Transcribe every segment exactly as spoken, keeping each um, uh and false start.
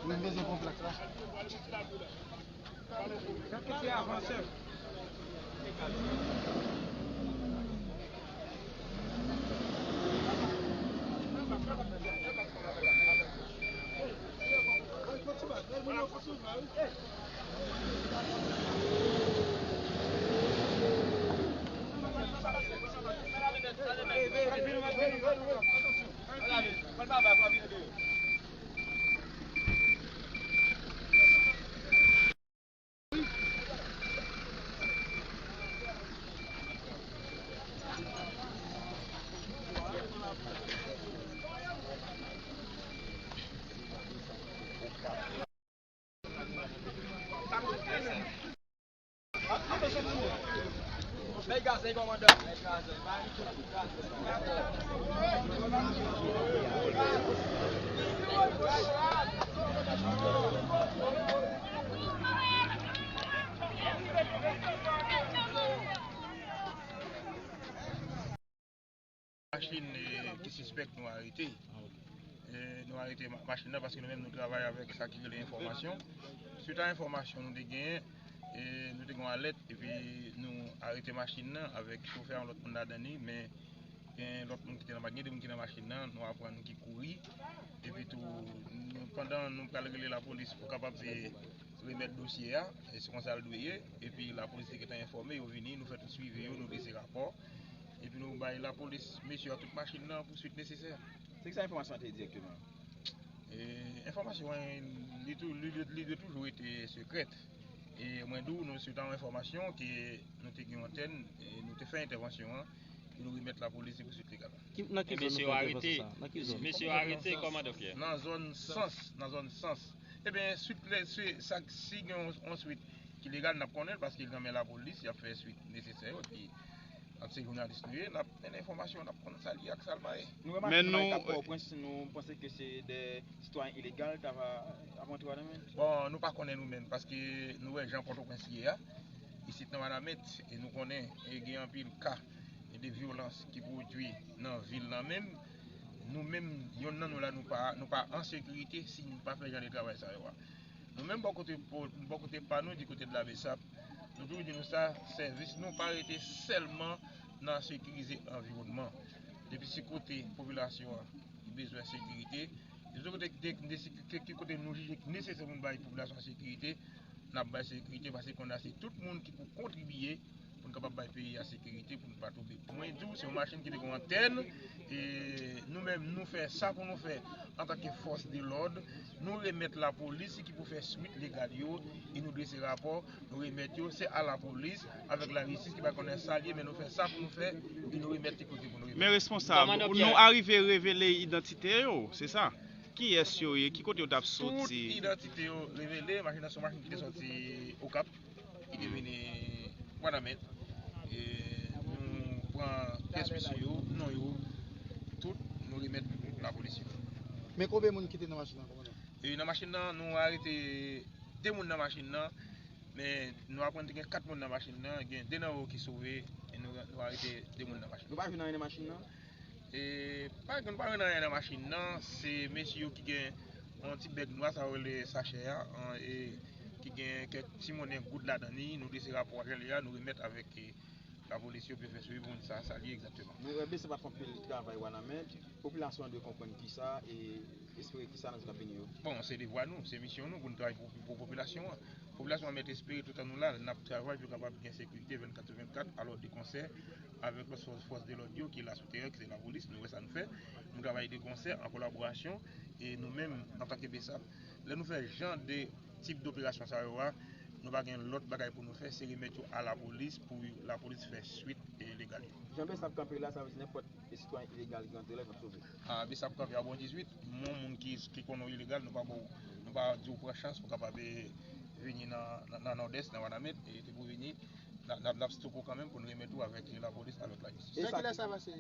Mwen bezwen pran plak la. Machin, eh, ki sispèk nou arete. Eh, nou arete ma-, machin nan paske nou menm nou travay avèk sa ki rele enfòmasyon. Swit a enfòmasyon nou te genyen, eh, nou te gen yon alèt epi nou arete machin nan avèk chofè a, yon lòt moun ladan li, men gen lòt moun ki te nan, gen de moun ki nan machin nan, nou aprann ki kouri. Epi tou, nou, pandan nou pral rele lapolis pou kapab, eh, remèt dosye a, e se konsa l dwe ye. Epi lapolis te gentan enfòme, yo vini, nou fè tout swivi yo, nou drese rapò. Epi nou bay lapolis, mesye a, tout machin nan pou swit nesesè. Se ki sa enfòmasyon an te di egzakteman? E, enfòmasyon an, li tou, li, li, li dwe toujou rete sekrè. E mwen di w, nou, se ta yon enfòmasyon ke nou te gen yon antèn, e nou te fè entèvansyon an, e nou remèt lapolis li pou swit legal. Ki, nan ki zòn nou fè entèvansyon sa? Nan ki zòn? Mesye yo arete kòmandan Pyè. Nan zòn Sans, nan zòn Sans. Ebyen, swit lè, si, sa, si gen yon, yon swit ki legal, n ap konnen l, paske l nan men lapolis, y ap fè swit nesesè yo, epi, ak se jounalis nou ye, n ap mennen enfòmasyon, n ap konn sa l ye ak sa l pa ye. Nou remake nan eta Pòtoprens, nou panse ke se de sitwayen ilegal t ap, ap antre Wanament? Bon, nou pa konnen nou menm, paske nou wè jan Pòtoprens ye a. Isit nan Wanament, e nou konnen, e gen anpil ka de vyolans ki pwodui nan vil lan menm. Nou menm, yonn nan nou la, nou pa, nou pa an sekirite si nou pa fè jan de travay sa yo a. Nou menm, bò kote, bò kote pa nou, di kote de la Besap, nou toujou di nou sa, sèvis nou pa rete sèlman nan sekirize anviwònman. Depi se kote popilasyon an ki bezwen sekirite, depi se kote de, de sekirite, ki kote nou jije ki nesesè pou nou bay popilasyon an sekirite, n ap bay sekirite, paske konn a se tout moun ki pou kontribiye pou n kapab bay peyi a sekirite, pou n pa tonbe. Mwen di w, se yon machin ki te gen yon antèn, e nou menm, nou fè sa pou nou fè antanke fòs de lòd, nou remèt lapolis ki pou fè swit legal yo, e nou drese rapò, nou remèt yo, se a lapolis, avèk lajistis ki pa konnen sa l ye, men nou fè sa pou nou fè, e nou remèt li kote pou nou remèt. Men responsab, nou arive revele idantite yo, se sa? Kiyès yo ye? Ki kote yo t ap soti? Tout idantite yo revele, machin nan se yon machin ki te soti Okap, ki te vini Wanament. E nou pran pyès misye yo, non yo, tout, nou remèt lapolis yo. Men konbyen moun ki te nan machin nan, kòmandan? E nan machin nan, nou arete de moun nan machin nan, men nou aprann te gen kat moun nan machin nan, gen de nan yo ki sove, e nou, nou arete de moun nan machin nan. Nou pa jwenn anyen nan machin nan? E pa gen, nou pa jwenn anyen nan machin nan, se mesye yo ki gen yon ti bèg nwa, sa yo rele sachè a, an, e ki gen kèk ti monnen goud ladan li, nou drese rapò a jan li ye a, nou remèt avèk, e, lapolis yo pou yo fè swivi pou moun sa, sa li ye egzakteman. Nou wè Besap ap fè anpil travay Wanament, popilasyon an dwe konprann kisa, e Espere ki sa nan kanpe nou yo? Bon, se devwa nou, se misyon nou pou nou travay pou, pou popilasyon an. Popilasyon an mèt espere toutan nou la, n ap travay pou kapab gen sekirite vennkat sou vennkat, alò de konsè avèk lòt fòs, fòs de lòd yo ki la sou teren, ki se lapolis, nou wè sa nou fè. Nou travay de konsè, an kolaborasyon, e nou menm, antanke BSAP, lè nou fè jan de tip doperasyon sa yo a, nou pa gen lòt bagay pou nou fè, se remèt yo a lapolis pou lapolis fè swit e legal yo. Jan BSAP kanpe la, sa vle di nenpòt e sitwayen ilegal ki rantre la, yo p ap sove. A, BSAP kanpe a bon dizuit. Mwen, moun ki, ki konnen w ilegal, nou pa ba w, nou pa di w pran chans pou kapab vini nan, nan, nan Nòdès, nan Wanament, e te pou vini, n ap, n ap, n ap stope w kanmenm pou n remèt ou avèk lapolis, avèk lajistis. E sa kilè sa pase?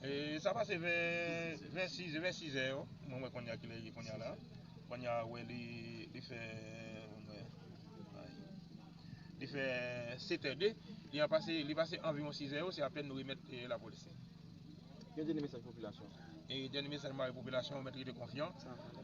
E sa pase vè, vè sis, vè sis è yo. Mwen wè kounye a kilè li ye kounye a la. Kounye a wè li, li fè, mwen wè, li fè sèt è de. Li an pase, li pase anviwon sis è yo, se apèn nou remèt e, lapolis li. Yon dènye mesaj popilasyon. E dènye mesaj mwen popilasyon, mèt rete konfyan.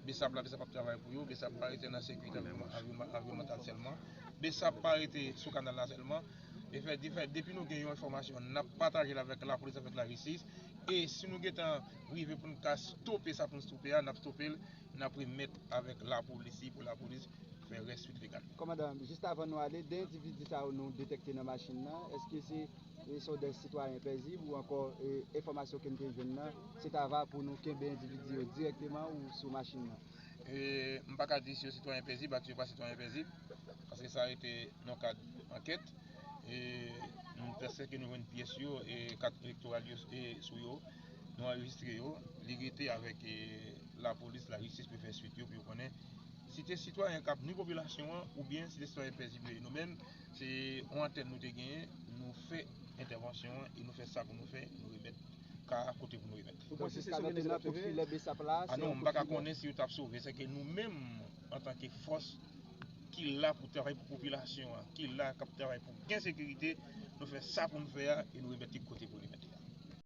BSAP la, BSAP ap travay pou yo, BSAP pa rete nan sekirite anviwonmantal sèlman. BSAP pa rete sou kanal la sèlman. E fè, di fè, depi nou gen yon enfòmasyon, n ap pataje l avèk lapolis, avèk lajistis. E si nou gentan rive pou n ka stope sa pou n stope a, n ap stope l, n ap remèt avèk lapolis li pou lapolis fè rès swit legal. Kòmandan, jis avan nou ale, de endividi sa yo nou detèkte nan machin nan, èske se e se yon de sitwayen pezib ou ankò e, enfòmasyon ke n te jwenn nan, se ta va pou nou kenbe endividi yo dirèkteman ou sou machin nan? E, m pa ka di si yo sitwayen pezib ak si yo pa sitwayen pezib, paske sa rete nan kad ankèt. E, nou, dapre sa ke nou jwenn pyès yo, e kat elektoral yo e, sou yo, nou anrejistre yo, li rete avèk e, lapolis, lajistis pou fè swit yo, pou yo konnen si te sitwayen k ap nwi popilasyon an oubyen si te sitwayen pezib yo ye. Nou menm, se yon antèn nou te genyen, nou fè entèvansyon an e nou fè sa pou nou fè, nou remèt ka a kote pou nou remèt. Ou panse se sou kote n ap sove? A non, m pa ka konnen si yo t ap sove. Se ke nou menm, antanke fòs ki la pou travay pou popilasyon an, ki la k ap travay pou gen sekirite, nou fè sa pou nou fè a e nou remèt li kote pou li mete.